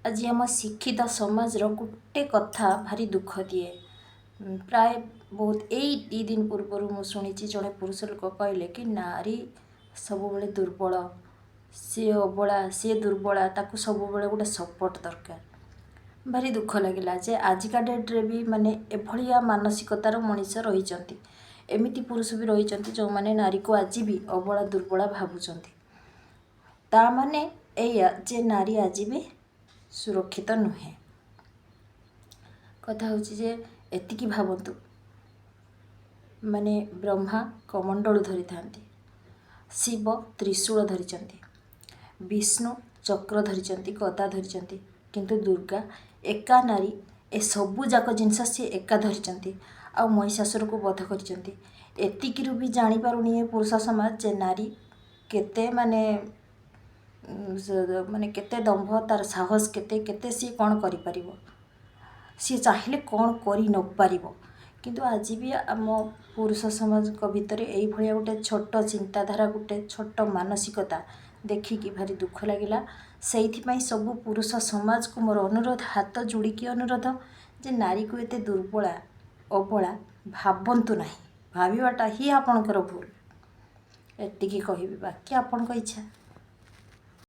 ଆଜି ଆମ ଶିକ୍ଷିତ ସମାଜର ଗୋଟେ କଥା ଭାରି ଦୁଃଖ ଦିଏ। ପ୍ରାୟ ବହୁତ ଏଇ 2 ଦିନ ପୂର୍ବରୁ ମୁଁ ଶୁଣିଛି, ଜଣେ ପୁରୁଷ ଲୋକ କହିଲେ କି ନାରୀ ସବୁବେଳେ ଦୁର୍ବଳ, ସିଏ ଅବଳା, ସିଏ ଦୁର୍ବଳା, ତାକୁ ସବୁବେଳେ ଗୋଟେ ସପୋର୍ଟ ଦରକାର। ଭାରି ଦୁଃଖ ଲାଗିଲା ଯେ ଆଜିକା ଡେଟ୍ରେ ବି ମାନେ ଏଭଳିଆ ମାନସିକତାର ମଣିଷ ରହିଛନ୍ତି। ଏମିତି ପୁରୁଷ ବି ରହିଛନ୍ତି, ଯେଉଁମାନେ ନାରୀକୁ ଆଜି ବି ଅବଳା, ଦୁର୍ବଳା ଭାବୁଛନ୍ତି। ତା ମାନେ ଏଇଆ ଯେ ନାରୀ ଆଜି ବି ସୁରକ୍ଷିତ ନୁହେଁ। କଥା ହେଉଛି ଯେ ଏତିକି ଭାବନ୍ତୁ, ମାନେ ବ୍ରହ୍ମା କମଣ୍ଡଳୁ ଧରିଥାନ୍ତି, ଶିବ ତ୍ରିଶୂଳ ଧରିଛନ୍ତି, ବିଷ୍ଣୁ ଚକ୍ର ଧରିଛନ୍ତି, ଗଦା ଧରିଛନ୍ତି, କିନ୍ତୁ ଦୁର୍ଗା ଏକା ନାରୀ, ଏ ସବୁ ଯାକ ଜିନିଷ ସିଏ ଏକା ଧରିଛନ୍ତି ଆଉ ମହିଷାସୁରକୁ ବଧ କରିଛନ୍ତି। ଏତିକିରୁ ବି ଜାଣିପାରୁନି ଏ ପୁରୁଷ ସମାଜ ଯେ ନାରୀ କେତେ ମାନେ କେତେ ଦମ୍ଭ ତାର, ସାହସ କେତେ, କେତେ ସିଏ କ'ଣ କରିପାରିବ, ସିଏ ଚାହିଁଲେ କ'ଣ କରି ନପାରିବ। କିନ୍ତୁ ଆଜି ବି ଆମ ପୁରୁଷ ସମାଜଙ୍କ ଭିତରେ ଏଇଭଳିଆ ଗୋଟେ ଛୋଟ ଚିନ୍ତାଧାରା, ଗୋଟେ ଛୋଟ ମାନସିକତା ଦେଖିକି ଭାରି ଦୁଃଖ ଲାଗିଲା। ସେଇଥିପାଇଁ ସବୁ ପୁରୁଷ ସମାଜକୁ ମୋର ଅନୁରୋଧ, ହାତ ଯୋଡ଼ିକି ଅନୁରୋଧ ଯେ ନାରୀକୁ ଏତେ ଦୁର୍ବଳା, ଅବଳା ଭାବନ୍ତୁ ନାହିଁ। ଭାବିବାଟା ହିଁ ଆପଣଙ୍କର ଭୁଲ। ଏତିକି କହିବି, ବାକି ଆପଣଙ୍କ ଇଚ୍ଛା।